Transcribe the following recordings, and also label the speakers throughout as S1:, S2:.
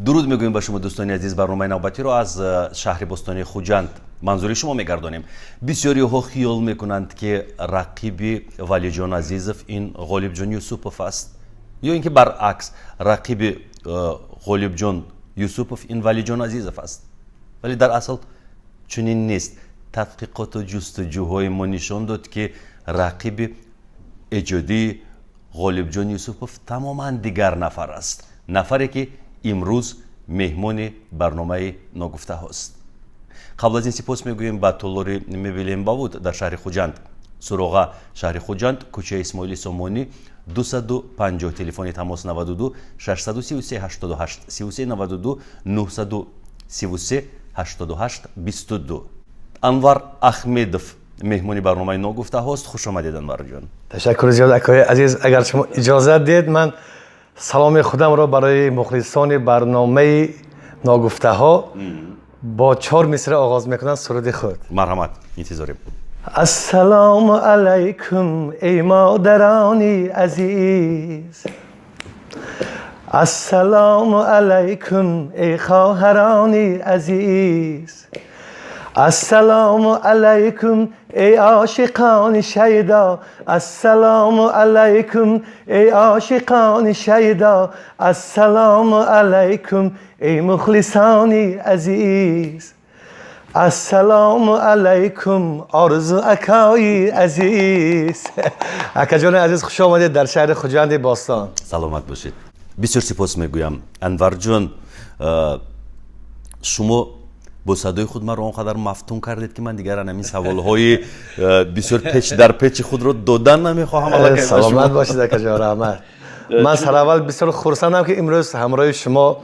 S1: Дуруд мегӯем ба шумо, дӯстони азиз. Барномаи навбатиро аз шаҳри бостонии Хуҷанд манзури шумо мегардонем. Бисёриҳо хиёл мекунанд, ки рақиби Валиҷон Азизов ин Ғолибҷон Юсупов аст ё ин ки баръакс, рақиби Ғолибҷон Юсупов ин Валиҷон Азизов аст, вале дар асл чунин нест. Тадқиқоту ҷустуҷӯҳои мо нишон дод, ки рақиби эҷодии Ғолибҷон Юсупов тамоман дигар нафар аст, нафаре ки имрӯз меҳмони барномаи «Ногуфтаҳост». Қабл аз ин сипос мегӯем ба толори мебели «Бавуд» дар шаҳри Хуҷанд. Суроға: шаҳри Хуҷанд, кӯчаи Исмоили Сомонӣ, 250, телефони тамос 92 633 88 33, 92 933 88 22. Анвар Ахмедов меҳмони барномаи «Ногуфтаҳост». Хуш омадед, Анварҷон.
S2: Ташаккури зиёд, акои азиз. Агар шумо иҷозат диҳед, ман саломи худамро барои мухлисони барномаи «Ногуфтаҳо» бо чор мисра оғоз мекунам, суруди худ.
S1: Марҳамат, интизорем.
S2: Ассалому алайкум, эй модарони азиз, ассалому алайкум, эй хоҳарони азиз, ассалому алайкум, эй ошиқони шайдо, ассалому алайкум, эй ошиқони шайдо, ассалому алайкум, эй мухлисони азиз, ассалому алайкум, Орзу акои азиз. Акаҷони азиз, хуш омадед дар шаҳри Хуҷанди бостон.
S1: Саломат бошед. Бисёр сипос мегӯям, Анварҷон. Шумо бо садои худ маро он қадар мафтун кардед, ки ман дигар ҳамин саволҳои бисёр печ дар печи худро додан намехоҳам.
S2: Саломат бошед, акаҷон, раҳмат. Ман сараввал бисёр хурсандам, ки имрӯз ҳамроҳи шумо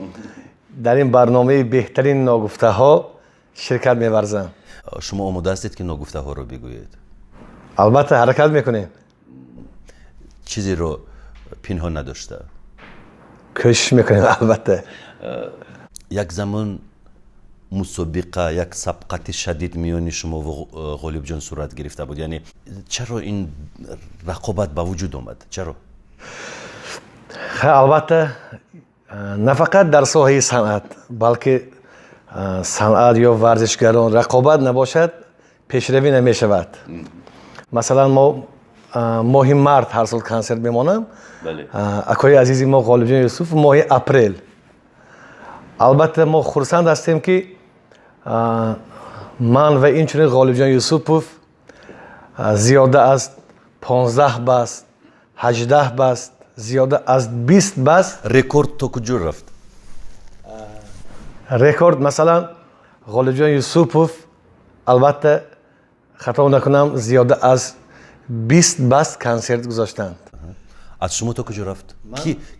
S2: дар ин барномаи беҳтарин «Ногуфтаҳо» ширкат меварзам.
S1: Шумо омода ҳастед, ки ногуфтаҳоро бигӯед?
S2: Албатта, ҳаракат мекунем.
S1: Чизеро пинҳон надошта.
S2: Кӯшиш мекунем, албатта.
S1: Як замон мусобиқа, як сабқати шадид миёни шумо ва Ғолибҷон сурат гирифта буд. Яъне чаро ин рақобат ба вуҷуд омад, чаро?
S2: Албатта, на фақат дар соҳаи санъат, балки санъат ё варзишгарон рақобат набошад, пешравӣ намешавад. Масалан, мо моҳи март ҳар сол консерт мемонам, акои азизи мо Ғолибҷон Юсуф моҳи апрел. Албатта, мо хурсанд ҳастем, ки ман ва инчунин Ғолибҷон Юсупов зиёда аз 15 баст, 18 баст, зиёда аз 20 баст.
S1: Рекорд то куҷо рафт?
S2: Рекорд, масалан, Ғолибҷон Юсупов, албатта, хато накунам, зиёда аз 20 баст консерт гузоштанд.
S1: Аз шумо то куҷо рафт?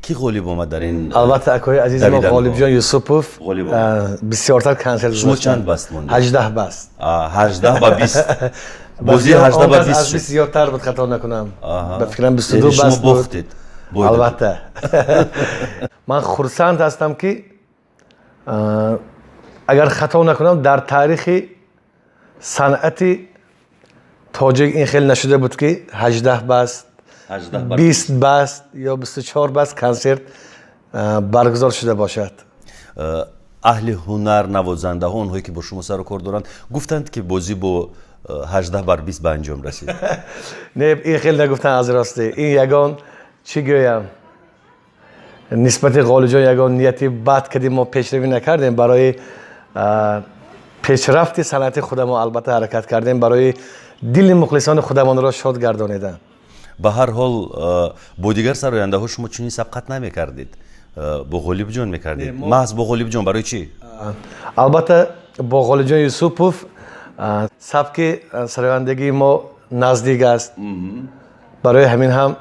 S1: Ки ғолиб омад дар ин?
S2: Албатта, акои азизи мо Ғолибҷон Юсупов бисёртар консерт.
S1: Шумо чанд баст мондед?
S2: 18 баст.
S1: 18 ба 20, бозии 18 ба 20.
S2: Аз 20 зиёдтар буд, хато накунам, ба фикрам, 22 баст.
S1: Шумо бохтед.
S2: Албатта, ман хурсанд ҳастам, ки агар хато накунам, дар таърихи санъати тоҷик ин хел нашуда буд, ки 18 баст, 20 баст ё 24 баст консерт баргузор шуда бошад.
S1: Аҳли ҳунар, навозандаҳо, онҳое ки бо шумо сару кор доранд, гуфтанд, ки бозӣ бо 18 бар 20 ба анҷом расид.
S2: Не, ин хел нагуфтанд. Аз ростӣ, ин ягон, чӣ гӯям, нисбати Ғолибҷон ягон нияти бад кардем, мо пешравӣ накардем. Барои пешрафти санъати худамон, албатта, ҳаракат кардем, барои дили мухлисони худамонро шод гардонидан.
S1: Ба ҳар ҳол, бо дигар сарояндаҳо шумо чунин сабқат намекардед, бо Ғолибҷон мекардед, маҳз бо Ғолибҷон. Барои чӣ?
S2: Албатта, бо Ғолибҷон Юсупов сабки сарояндагии мо наздик аст, барои ҳамин ҳам,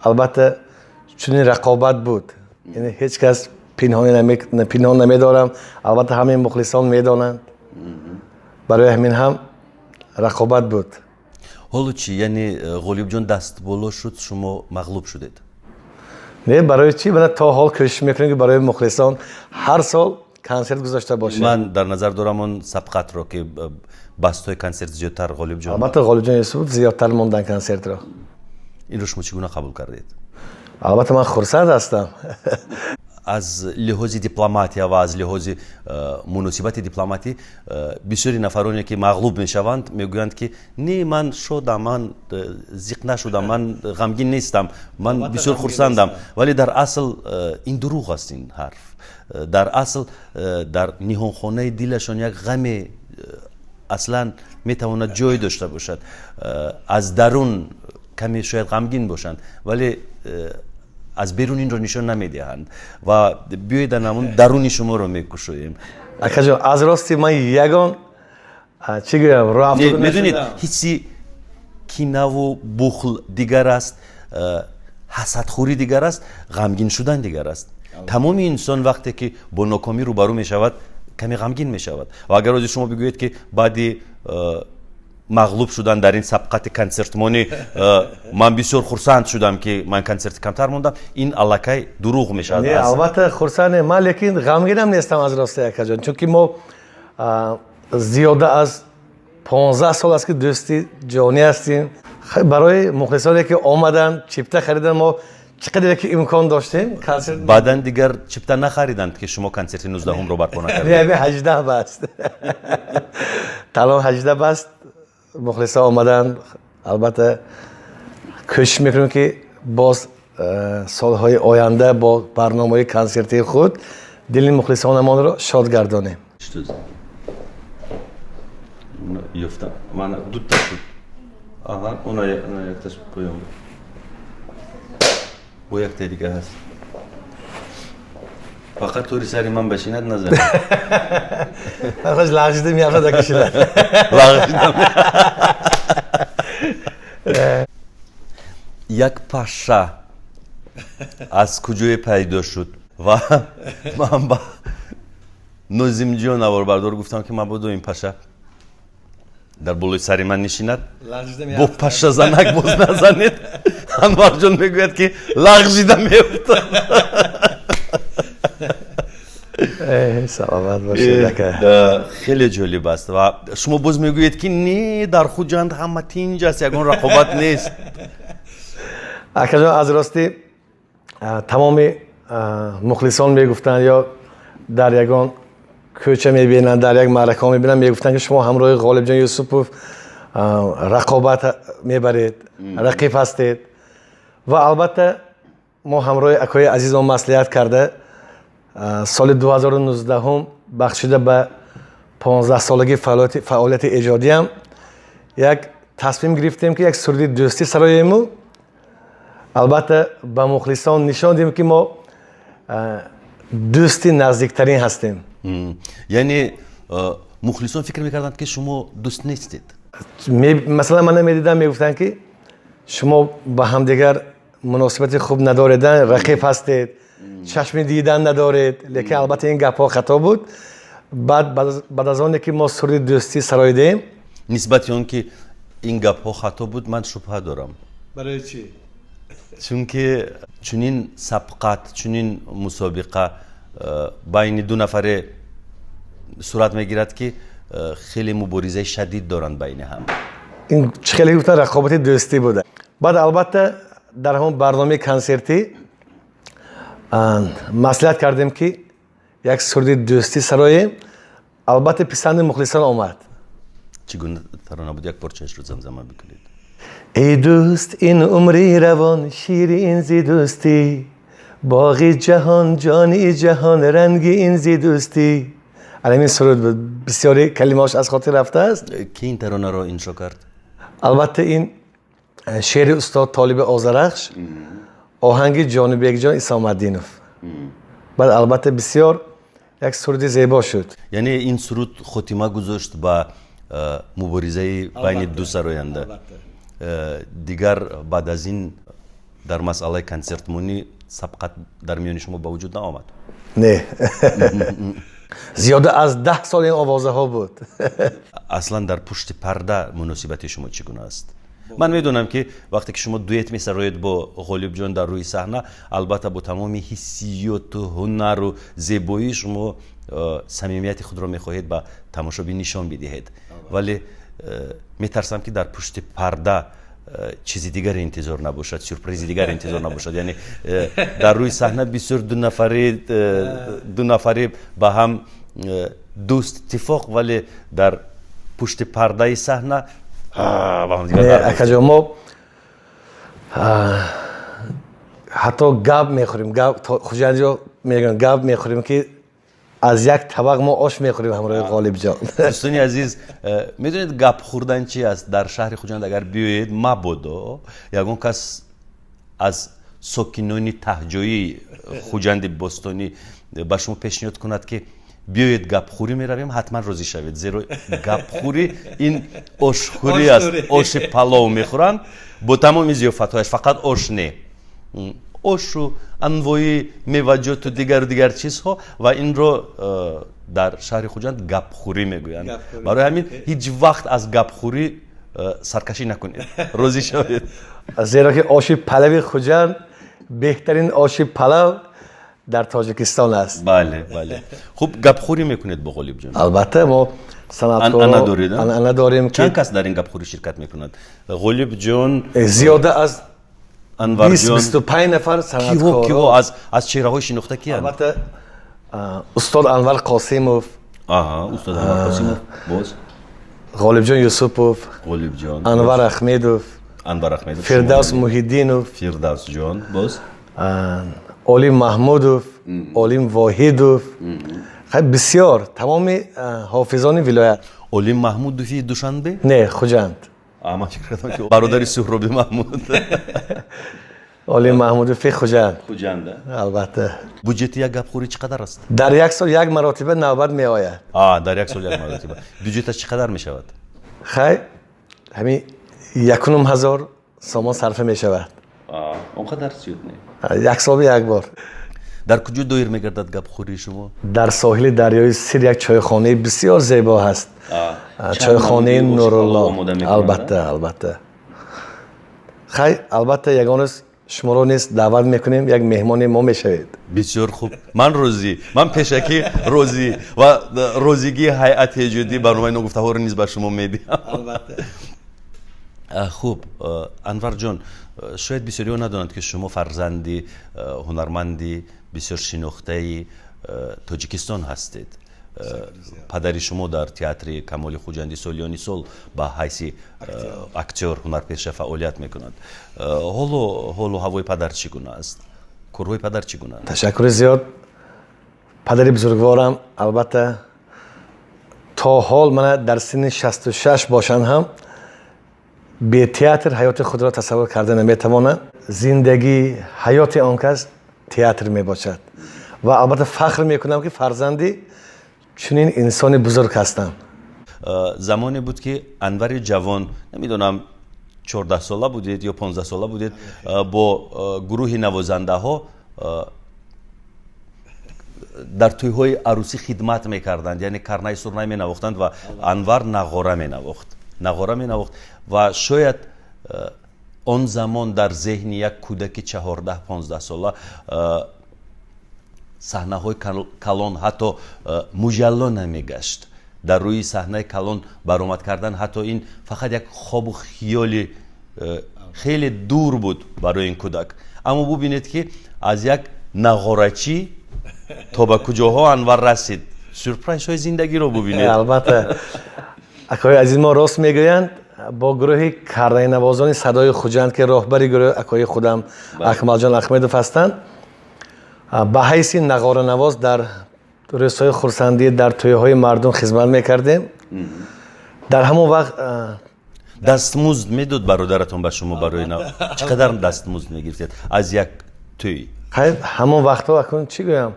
S2: албатта, чунин рақобат буд. Яъне ҳеҷ кас пинҳон намедорам, албатта, ҳамаи мухлисон медонанд, барои ҳамин ҳам рақобат буд.
S1: Ҳоло чӣ? Яъне Ғолибҷон дастболо шуд, шумо мағлуб шудед?
S2: Не, барои чӣ? Мана, то ҳол кӯшиш мекунем, ки барои мухлисон ҳар сол консерт гузошта бошем.
S1: Ман дар назар дорам он сабқатро, ки бастҳои консерт зиёдтар Ғолибҷон.
S2: Албатта, Ғолибҷон Юсупов зиёдтар мондан консертро.
S1: Инро шумо чӣ гуна қабул кардед?
S2: Албатта, ман хурсанд ҳастам.
S1: Аз лиҳози дипломатия ва аз лиҳози муносибати дипломатӣ бисёри нафароне, ки мағлуб мешаванд, мегӯянд, ки не, ман шодам, ман зиқ нашудам, ман ғамгин нестам, ман бисёр хурсандам. Вале дар асл ин дурӯғ аст, ин ҳарф. Дар асл дар ниҳонхонаи дилашон як ғаме аслан метавонад ҷой дошта бошад. Аз дарун каме шояд ғамгин бошанд, вале аз берун инро нишон намедиҳанд. Ва биёед, ҳамун даруни шуморо мекушоем.
S2: Акаҷон, аз рости ман ягон, чӣ гӯям, роҳ
S1: Медонед, ҳисси кинаву бухл дигар аст, ҳасадхӯрӣ дигар аст, ғамгин шудан дигар аст. Тамоми инсон вақте ки бо нокомӣ рӯбарӯ мешавад, каме ғамгин мешавад. Ва агар ози шумо бигӯед, ки баъди мағлуб шудан дар ин сабқати консертмонӣ ман бисёр хурсанд шудам, ки ман консерти камтар мондам, ин аллакай дурӯғ мешавад.
S2: Не, албатта хурсанд, ман лекин ғамгинам нестам аз рости, акаҷон, чунки мо зиёда аз 15 сол аст, ки дӯсти ҷонӣ ҳастем. Барои мухлисоне, ки омаданд, чипта хариданд, мо чӣ қадаре ки имкон доштем, консерт.
S1: Баъдан дигар чипта нахариданд, ки шумо консерти 19-умро барпо накардед.
S2: 18 баст, талон 18 баст, мухлисо омаданд. Албатта, кӯшиш мекунем, ки боз солҳои оянда бо барномаҳои консертии худ дили мухлисонамонро шод гардонем.
S1: Ёфтам, мана дута шуд. Аҳа, она якташ поён, бо якта дига ҳаст. Фақат тори сари ман башинад, назан.
S2: Хош, лағжида меафтад, акашила.
S1: Лағжида. Як паша аз куҷое пайдо шуд ва ман ба Нозимҷон наворбардор гуфтам, ки мабодо ин паша дар болои сари ман нишинад, бо пашшазанак боз назанед. Анварҷон мегӯяд, ки лағжида меафтад.
S2: Саломат бошед, ака.
S1: Хеле ҷолиб аст. Ва шумо боз мегӯед, ки не, дар Хуҷанд ҳама тинҷ аст, ягон рақобат нест.
S2: Акаҷон, аз ростӣ тамоми мухлисон мегуфтанд ё дар ягон кӯча мебинанд, дар як маъракаҳо мебинанд, мегуфтанд, ки шумо ҳамроҳи Ғолибҷон Юсупов рақобат мебаред, рақиб ҳастед. Ва албатта мо ҳамроҳи акои азизон маслиҳат карда, соли 2019 бахшида ба 15-солагии фаъолияти эҷодиам як тасмим гирифтем, ки як суруди дӯстӣ сароему, албатта, ба мухлисон нишон диҳем, ки мо дӯсти наздиктарин ҳастем.
S1: Яъне мухлисон фикр мекарданд, ки шумо дӯст нестед?
S2: Масалан, ман намедидам, мегуфтанд, ки шумо ба ҳамдигар муносибати хуб надоред, рақиб ҳастед, чашми дидан надоред. Лекин албатта ин гапҳо хато буд. Баъд аз оне ки мо суруди дӯстӣ сароидем.
S1: Нисбати он ки ин гапҳо хато буд, ман шубҳа дорам.
S2: Барои чӣ?
S1: Чунки чунин сабқат, чунин мусобиқа байни ду нафаре сурат мегирад, ки хеле муборизаи шадид доранд байни ҳам.
S2: Ин чӣ хеле гуфтан, рақобати дӯстӣ буда. Баъд албатта дар ҳамон барномаи консертӣ маслиҳат кардем, ки як суруди дӯстӣ сароем. Албатта, писанди мухлисон омад.
S1: Чӣ гуна тарона буд? Як порчаашро замзама бикунед.
S2: Эй дӯст, ин умри равон ширин зи дӯстӣ, боғи ҷаҳон, ҷони ҷаҳон рангин зи дӯстӣ. Ҳамин суруд буд, бисёри калимаҳош аз хотир рафтааст.
S1: Ки ин таронаро иншо кард?
S2: Албатта, ин шеъри устод Толиби Озарахш, оҳанги Ҷонибекҷон Исомаддинов. Баъд албатта бисёр як суруди зебо шуд.
S1: Яъне ин суруд хотима гузошт ба муборизаи байни ду сароянда. Дигар баъд аз ин дар масъалаи консертмонӣ сабқат дар миёни шумо ба вуҷуд наомад?
S2: Не, зиёда аз 10 сол ин овозаҳо буд.
S1: Аслан дар пушти парда муносибати шумо чӣ гуна аст? Ман медонам, ки вақте ки шумо дуэт месароед бо Ғолибҷон дар рӯи саҳна, албатта бо тамоми ҳиссиёту ҳунару зебоӣ шумо самимияти худро мехоҳед ба тамошобин нишон бидиҳед, вале метарсам, ки дар пушти парда Чизи дигаре интизор набошад, сюрпризи дигар интизор набошад. Яъне дар рӯи саҳна бисёр ду нафари ба ҳам дӯст, иттифоқ, вале дар пушти пардаи саҳна ба ҳамдигар.
S2: Акаҷон, мо ҳатто гап мехӯрем, хуҷандиҳо мегӯянд, гап мехӯрем, ки аз як табақ мо ош мехӯрем ҳамроҳи Ғолибҷон.
S1: Дӯстони азиз, медонед, гап хӯрдан чи аст? Дар шаҳри Хуҷанд агар биёед, мабодо ягон кас аз сокинони таҳҷоии Хуҷанди бостонӣ ба шумо пешниҳод кунад, ки биёед, гапхӯрӣ меравем, ҳатман розӣ шавед, зеро гапхӯрӣ ин ошхӯрӣ аст. Оши палов мехӯранд бо тамоми зиёфатҳояш, фақат ош не, ошу анвои меваҷоту дигару дигар чизҳо, ва инро дар шаҳри Хуҷанд гапхӯрӣ мегӯянд. Барои ҳамин ҳеҷ вақт аз гапхӯрӣ саркашӣ накунед, розӣ шавед.
S2: Зеро ки оши палави Хуҷанд беҳтарин оши палав дар Тоҷикистон аст.
S1: Бале, хуб, гапхӯрӣ мекунед бо Ғолибҷон?
S2: Албатта, мо
S1: анъана доред?
S2: Анъана дорем.
S1: Чанд кас дар ин гапхӯрӣ ширкат мекунад? Ғолибҷон?
S2: Зиёда аз
S1: Анварҷон?
S2: 25 нафар санъаткор.
S1: Киҳо аз чеҳраҳои шинохта киянд?
S2: Албатта, устод Анвар Қосимов.
S1: Устод Анвар Қосимов, боз?
S2: Ғолибҷон Юсупов.
S1: Ғолибҷон.
S2: Анвар Ахмедов.
S1: Анвар Ахмедов.
S2: Фирдавс Муҳиддинов.
S1: Фирдавсҷон, боз?
S2: Олим Маҳмудов, Олим Воҳидов, бисёр, тамоми ҳофизони вилоят.
S1: Олим Маҳмудови Душанбе?
S2: Не, Хуҷанд.
S1: Ман фикр кардам, ки бародари Суҳроби Маҳмуд.
S2: Олим Маҳмудови Хуҷанд.
S1: Хуҷанд.
S2: Албатта.
S1: Буҷети як гапхӯрӣ чӣ қадар аст?
S2: Дар як сол як маротиба навбат меояд.
S1: Дар як сол як маротиба. Бюҷеташ чӣ қадар мешавад?
S2: Хай, ҳамин 1500 сомон сарфа мешавад.
S1: Он қадар зиёд не.
S2: Як сол як бор.
S1: Дар куҷо доир мегардад гапхӯрии шумо?
S2: Дар соҳили дарёи Сир як чойхонаи бисёр зебо ҳаст, чойхонаи Нурулло. Албатта. Хай, албатта, ягон рӯз шуморо низ даъват мекунем, як меҳмони мо мешавед.
S1: Бисёр хуб, ман розӣ, ман пешакӣ розӣ ва розигии ҳайати эҷодии барномаи Ногуфтаҳоро низ ба шумо медиҳам.
S2: Албатта.
S1: Хуб, Анварҷон, шояд бисёриҳо надонанд, ки шумо фарзанди ҳунарманди бисёр шинохтаи Тоҷикистон ҳастед. Падари шумо дар театри Камоли Хуҷандӣ солиёни сол ба ҳайси актёр, ҳунарпеша фаъолият мекунад. Ҳоло ҳолу ҳавои падар чӣ гуна аст, корҳои падар чӣ гунаанд?
S2: Ташаккури зиёд. Падари бузургворам, албатта, то ҳол мана дар синни 66 бошанд ҳам, бетеатр ҳаёти худро тасаввур карда наметавонанд. Зиндагӣ, ҳаёти он кас театр мебошад ва албатта фахр мекунам, ки фарзанди чунин инсони бузург ҳастам.
S1: Замоне буд, ки Анвари ҷавон, намедонам, 14сола будед ё 15сола будед, бо гурӯҳи навозандаҳо дар тӯйҳои арӯсӣ хидмат мекарданд, яъне карнай, сурнай менавохтанд ва Анвар нағора менавохт. Ва шояд он замон дар зеҳни як кӯдаки 14-15сола саҳнаҳои калон ҳатто муҷалло намегашт. Дар рӯи саҳнаи калон баромад кардан ҳатто ин фақат як хобу хиёли хеле дур буд барои ин кӯдак. Аммо бубинед, ки аз як нағорачӣ то ба куҷоҳо Анвар расид. Сюрпрайзҳои зиндагиро бубинед.
S2: Албатта, акои азиз мо рост мегӯянд. Бо гурӯҳи карнайнавозони Садои Хуҷанд, ки роҳбари гурӯҳ акои худам Акмалҷон Ахмедов ҳастанд, ба ҳайси нағоранавоз дар рӯзҳои хурсандӣ, дар тӯйҳои мардум хизмат мекардем. Дар ҳамон вақт
S1: Дастмузд медод бародаратон ба шумо барои чӣ қадар дастмузд мегирифтед аз як тӯй?
S2: Ҳамон вақтҳо, акун чӣ гӯям,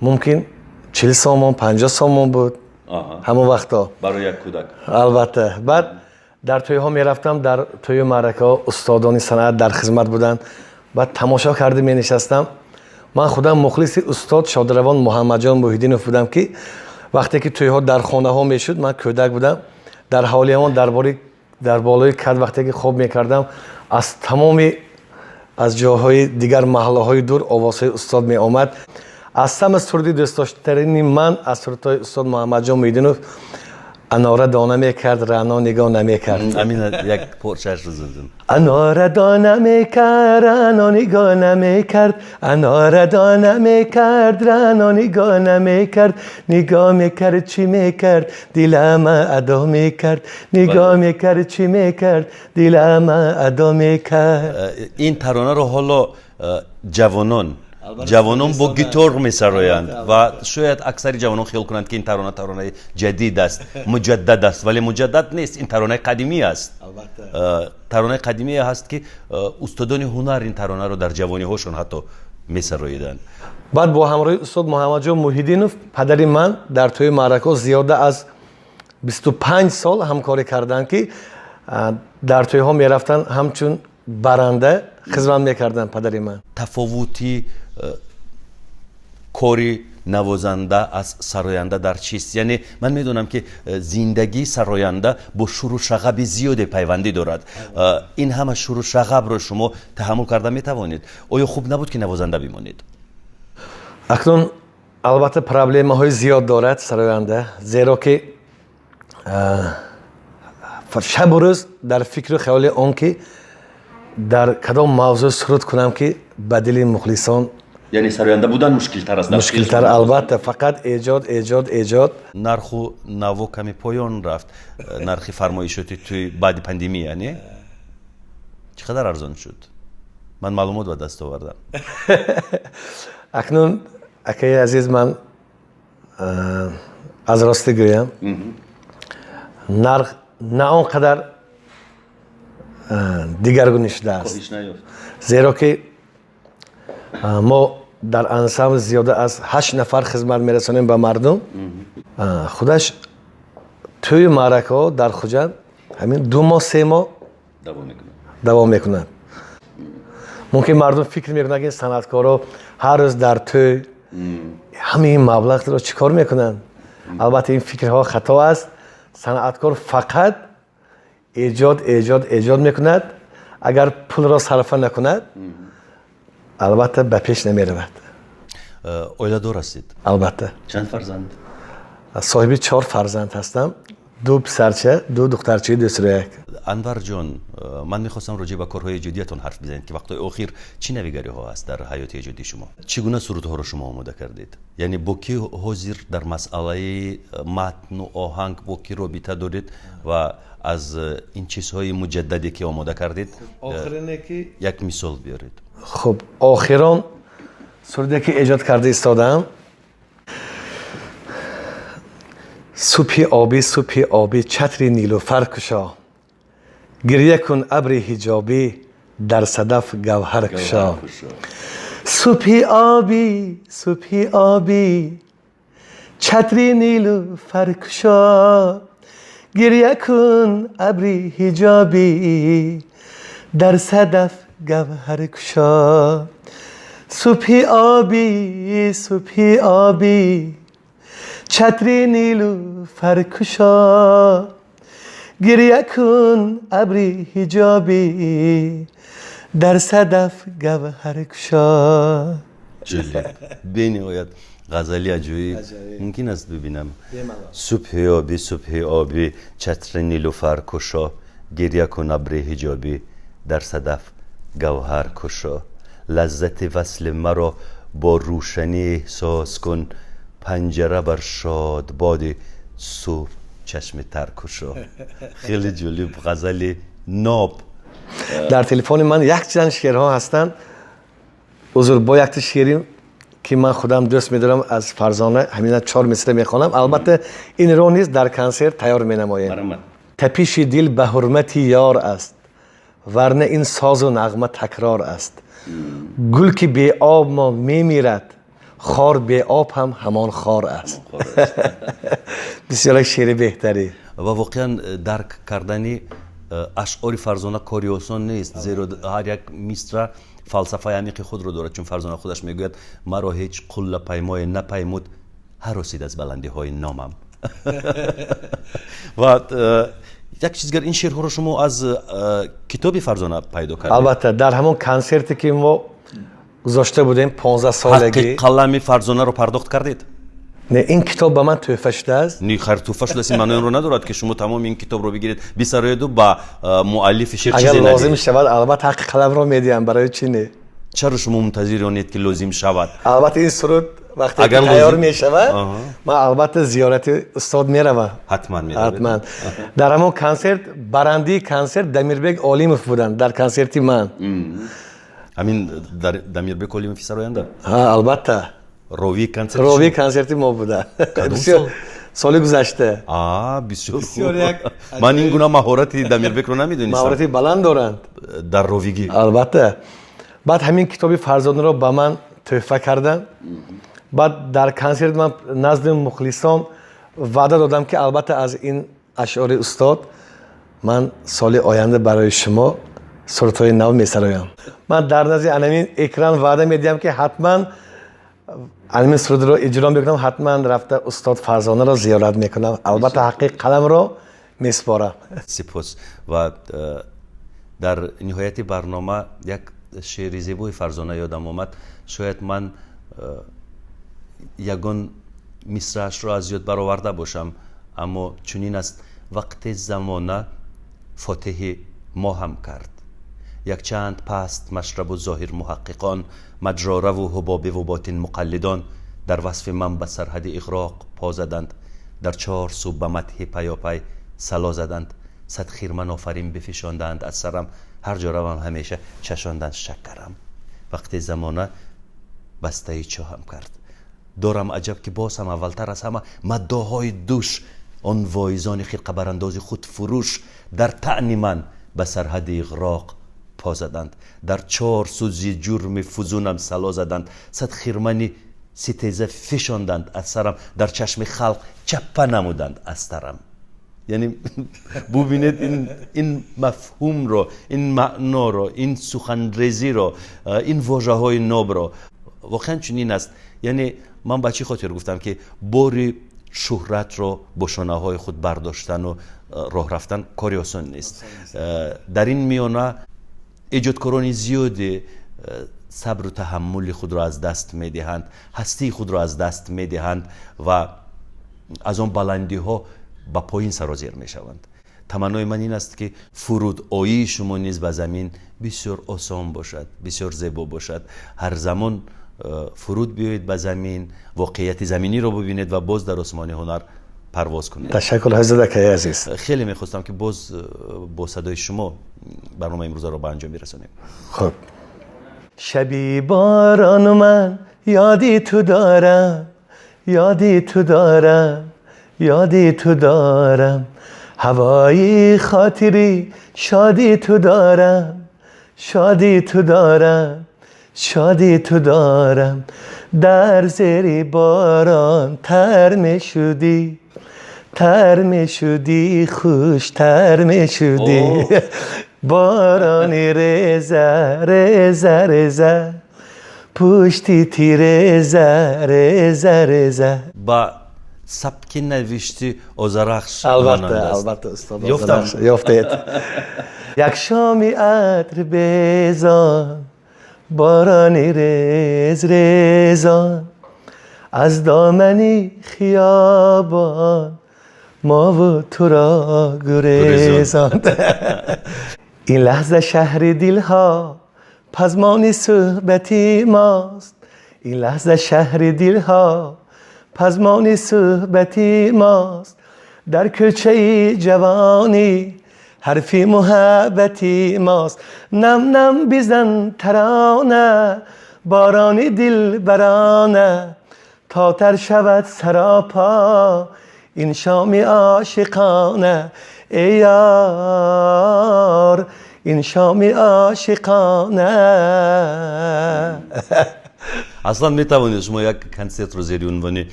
S2: мумкин 40 сомон, 50 сомон буд ҳамон вақтҳо.
S1: Барои як кӯдак.
S2: Албатта. Баъд дар тӯйҳо мерафтам, дар тӯю маъракаҳо устодони санъат дар хизмат буданд, баъд тамошо карда менишастам. Ман худам мухлиси устод шодравон Муҳаммадҷон Муҳиддинов будам, ки вақте ки тӯйҳо дар хонаҳо мешуд, ман кӯдак будам, дар ҳавлиамон дар болои кат вақте ки хоб мекардам, аз тамоми аз ҷоҳои дигар, маҳаллаҳои дур овозҳои устод меомад. Аз ҳама суруди дӯстдоштарини ман аз сурудҳои устод Муҳаммадҷон Муҳиддинов Анора дона мекард, Раъно нигоҳ намекард.
S1: Ҳамин як порчаашро зумзум.
S2: Анора дона мекард, Раъно нигоҳ намекард. Анора дона мекард, Раъно нигоҳ намекард. Нигоҳ мекард, чӣ мекард, дилама адо мекард. Нигоҳ мекард, чӣ мекард, дилама адо мекард.
S1: Ин таронаро ҳоло ҷавонон бо гитор месароянд ва шояд аксари ҷавонон хиёл кунанд, ки ин тарона таронаи ҷадид аст, муҷаддад аст, вале муҷаддад нест, ин таронаи қадимӣ аст. Таронаи қадимие ҳаст, ки устодони ҳунар ин таронаро дар ҷавониҳошон ҳатто месароиданд.
S2: Баъд бо ҳамроҳи устод Муҳаммадҷон Муҳиддинов, падари ман, дар тӯи маъракаҳо зиёда аз 25 сол ҳамкорӣ карданд, ки дар тӯйҳо мерафтанд, ҳамчун баранда хизмат мекарданд падари ман.
S1: Тафовути кори навозанда аз сароянда дар чист? Яъне ман медонам, ки зиндагии сароянда бо шуру шағаби зиёде пайвандӣ дорад. Ин ҳама шуру шағабро шумо таҳаммул карда метавонед? Оё хуб набуд, ки навозанда бимонед?
S2: Акнун, албатта, проблемаҳои зиёд дорад сароянда, зеро ки шабу рӯз дар фикру хаёли он ки дар кадом мавзӯъ суруд кунам, ки ба дили мухлисон.
S1: Яъне сароянда будан мушкилтар аст?
S2: Мушкилтар, албатта. Фақат эҷод, эҷод, эҷод.
S1: Нарху наво каме поён рафт, нархи фармоишоти тӯи баъди пандемия, не? Чӣ қадар арзон шуд? Ман маълумот ба даст овардам.
S2: Акнун, акаи азиз, ман аз ростӣ гӯям, нарх на он қадар дигаргунӣ шудааст, зеро ки мо дар ансамбл зиёда аз ҳашт нафар хизмат мерасонем ба мардум. Худаш тӯи маъракаҳо дар Хуҷанд ҳамин 2 моҳ, 3 моҳ давом мекунад. Мумкин мардум фикр мекунад, ки санъаткоро ҳар рӯз дар тӯй, ҳамаи ин маблағро чӣ кор мекунанд? Албатта, ин фикрҳо хато аст. Санъаткор фақат эҷод, эҷод, эҷод мекунад. Агар пулро сарфа накунад, албатта, ба пеш намеравад.
S1: Оиладор ҳастед?
S2: Албатта.
S1: Чанд фарзанд?
S2: Соҳиби чор фарзанд ҳастам: ду писарча, ду духтарчаи дӯсрояк.
S1: Анварҷон, ман мехостам роҷеъ ба корҳои эҷодиятон ҳарф бизанед, ки вақтҳои охир чӣ навигариҳо ҳаст дар ҳаёти эҷодии шумо? Чӣ гуна сурудҳоро шумо омода кардед? Яъне бо кӣ ҳозир дар масъалаи матну оҳанг бо кӣ робита доред ва аз ин чизҳои муҷаддаде, ки омода кардед, як мисол биёред.
S2: Хуб, охирон суруде, ки эҷод карда истодаам: «Субҳи обӣ, субҳи обӣ, чатри нилуфар кушо, гирья кун, абри ҳиҷобӣ, дар садаф гавҳар кушо. Субҳи обӣ, субҳи обӣ, чатри нилуфар кушо, гирья кун, абри ҳиҷобӣ, дар садаф гавҳар кушо. Субҳи обӣ, субҳи обӣ, чатри нилуфар кушо, гирья кун, абри ҳиҷобӣ, дар садаф гавҳар кушо».
S1: Ҷолиб, бениҳоят ғазали аҷоиб. Мумкин аст бибинам? «Субҳи обӣ, субҳи обӣ, чатри нилуфар кушо, гирья кун, абри ҳиҷобӣ, дар садаф гавҳар кушо. Лаззати васли маро бо рӯшанӣ эҳсос кун, панҷара бар шодбоди субҳ чашми тар кушо». Хеле ҷолиб, ғазали ноб.
S2: Дар телефони ман якчанд шеърҳо ҳастанд. Узр, бо якта шеъри, ки ман худам дӯст медорам, аз Фарзона, ҳамина чор мисра мехонам. Албатта, инро низ дар консерт тайёр менамоем. «Тапиши дил ба ҳурмати ёр аст, варна ин созу нағма такрор аст. Гул ки беоб монд, мемирад, хор беоб ҳам ҳамон хор аст». Бисёр як шеъри беҳтарӣ.
S1: Ва воқеан дарк кардани ашъори Фарзона кори осон нест, зеро ҳар як мисра фалсафаи амиқи худро дорад. Чун Фарзона худаш мегӯяд: «Маро ҳеҷ қуллапаймое напаймуд, ҳаросид аз баландиҳои номам». Ва як чизгар, ин шеърҳоро шумо аз китоби Фарзона пайдо кардед?
S2: Албатта, дар ҳамон консерте, ки мо гузошта будем, 15-солагӣ.
S1: Ҳаққи қалами Фарзонаро пардохт кардед?
S2: Не, ин китоб ба ман тӯҳфа шудааст.
S1: Не, хайр, тӯҳфа шудааст, ин маънои онро надорад, ки шумо тамоми ин китобро бигиред, бисароеду ба муаллифи шеър
S2: агар
S1: чизе
S2: лозим
S1: надиҳед.
S2: шавад, албатта ҳаққи қаламро медиҳам, барои чӣ не?
S1: Чаро шумо мунтазири онед, ки лозим шавад?
S2: Албатта, ин суруд вақте ки
S1: Агар
S2: тайёр
S1: лозим-
S2: мешавад, ман албатта зиёрати устод меравам.
S1: Ҳатман меравед.
S2: Ҳатман. Дар ҳамон консерт барандаи консерт Дамирбек Олимов буданд, дар консерти ман.
S1: Ҳамин Дамирбек Олимови сароянда?
S2: Ҳа, албатта.
S1: Ровии консерти
S2: Ровии
S1: шумо?
S2: консерти мо буда.
S1: Кадом
S2: Бисёр
S1: сол?
S2: Соли гузашта.
S1: А, бисёр
S2: Бисёр
S1: хуб. Ман ин гуна маҳорати Дамирбекро намедонистам.
S2: Маҳорати баланд доранд.
S1: Дар ровигӣ.
S2: Албатта. Баъд ҳамин китоби Фарзонаро ба ман тӯҳфа карданд. Баъд дар консерт ман назди мухлисон ваъда додам, ки албатта аз ин ашъори устод ман соли оянда барои шумо сурудҳои нав месароям. Ман дар назди анамин экран ваъда медиҳам, ки ҳатман анамин сурудро иҷро мекунам, ҳатман рафта устод Фарзонаро зиёрат мекунам, албатта ҳаққи қаламро месупорам.
S1: Сипос. Ва дар ниҳояти барнома як шеъри зебои Фарзона ёдам омад. Шояд ман ягон мисраашро аз ёд бароварда бошам, аммо чунин аст: вақте замона фотиҳи мо ҳам кард, якчанд паст машрабу зоҳир муҳаққиқон, маҷрораву ҳубобиву ботин муқаллидон дар васфи ман ба сарҳади иғроқ по заданд, дар чор сӯ ба мадҳи паёпай сало заданд, сад хирман офарин бифишонданд аз сарам, ҳар ҷо равам, ҳамеша чашонданд шакарам. Вақте замона бастаи чоҳам кард, дорам аҷаб, ки боз ҳам аввалтар аз ҳама маддоҳои душ, он воизони хирқабарандози худфурӯш дар таъни ман ба сарҳади иғроқ по заданд, дар чор сӯ зи ҷурми фузунам сало заданд, сад хирмани ситеза фишонданд аз сарам, дар чашми халқ чаппа намуданд аз тарам. Яъне бубинед ин мафҳумро, ин маъноро, ин суханрезиро, ин вожаҳои нобро. Воқеан чунин аст. Яъне ман ба чӣ хотир гуфтам, ки бори шӯҳратро бо шонаҳои худ бардоштану роҳ рафтан кори осон нест. Дар ин миёна эҷодкорони зиёде сабру таҳаммули худро аз даст медиҳанд, ҳастии худро аз даст медиҳанд ва аз он баландиҳо ба поин сарозер мешаванд. Таманнои ман ин аст, ки фурудоии шумо низ ба замин бисёр осон бошад, бисёр зебо бошад. Ҳар замон фуруд биёед ба замин, воқеияти заминиро бубинед ва боз дар осмони ҳунар парвоз кунед.
S2: Ташаккур, ҳазрат, акаи азиз.
S1: Хеле мехостам, ки боз бо садои шумо барномаи имрӯзаро ба анҷом бирасонем.
S2: Хуб. Шаби борон ман ёди ту дорам, ёди ту дорам, ёди ту дорам, ҳавои хотири шоди ту дорам, шоди ту дорам, шоди ту дорам. Дар зери борон тар мешудӣ, тар мешудӣ, хуштар мешудӣ. Борони реза реза реза пушти тиреза реза реза.
S1: Ба сабки навишти Озарахш
S2: Албатта.
S1: монанд аст.
S2: Албатта, устод.
S1: Ёфтам.
S2: Озарахш, ёфтед. Як шоми атр безон, борони рез резон, аз домани хиёбон мову туро гурезон. Ин лаҳза шаҳри дилҳо пазмони суҳбати мост, ин лаҳза шаҳри дилҳо пазмони суҳбати мост, дар кӯчаи ҷавонӣ ҳарфи муҳаббати мост. Нам нам бизан тарона, борони дилбарона, то тар шавад саропо ин шоми ошиқона. Эй ёр, ин шоми ошиқона.
S1: Аслан метавонед шумо як консертро зери унвони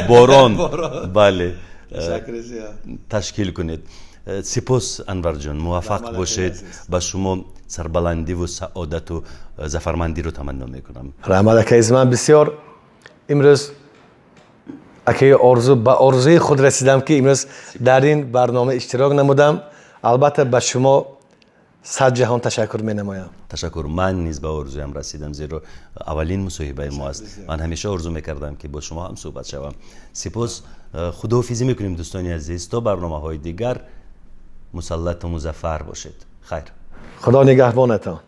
S1: борон, бале, ташкил кунед. Сипос, Анварҷон, муваффақ бошед. Ба шумо сарбаландиву саодату зафармандиро таманно мекунам.
S2: Раҳмат, акаи. Ман бисёр имрӯз, акаи Орзу, ба орзуи худ расидам, ки имрӯз дар ин барнома иштирок намудам. Албатта, ба шумо. Сад ҷаҳон ташаккур менамоям.
S1: Ташаккур. Ман низ ба орзуям расидам, зеро аввалин мусоҳибаи мо аст. Ман ҳамеша орзу мекардам, ки бо шумо ҳам суҳбат шавам. Сипос, худоҳофизӣ мекунем, дӯстони азиз, то барномаҳои дигар. Мусаллату музаффар бошед. Хайр.
S2: Худо нигаҳбонатон.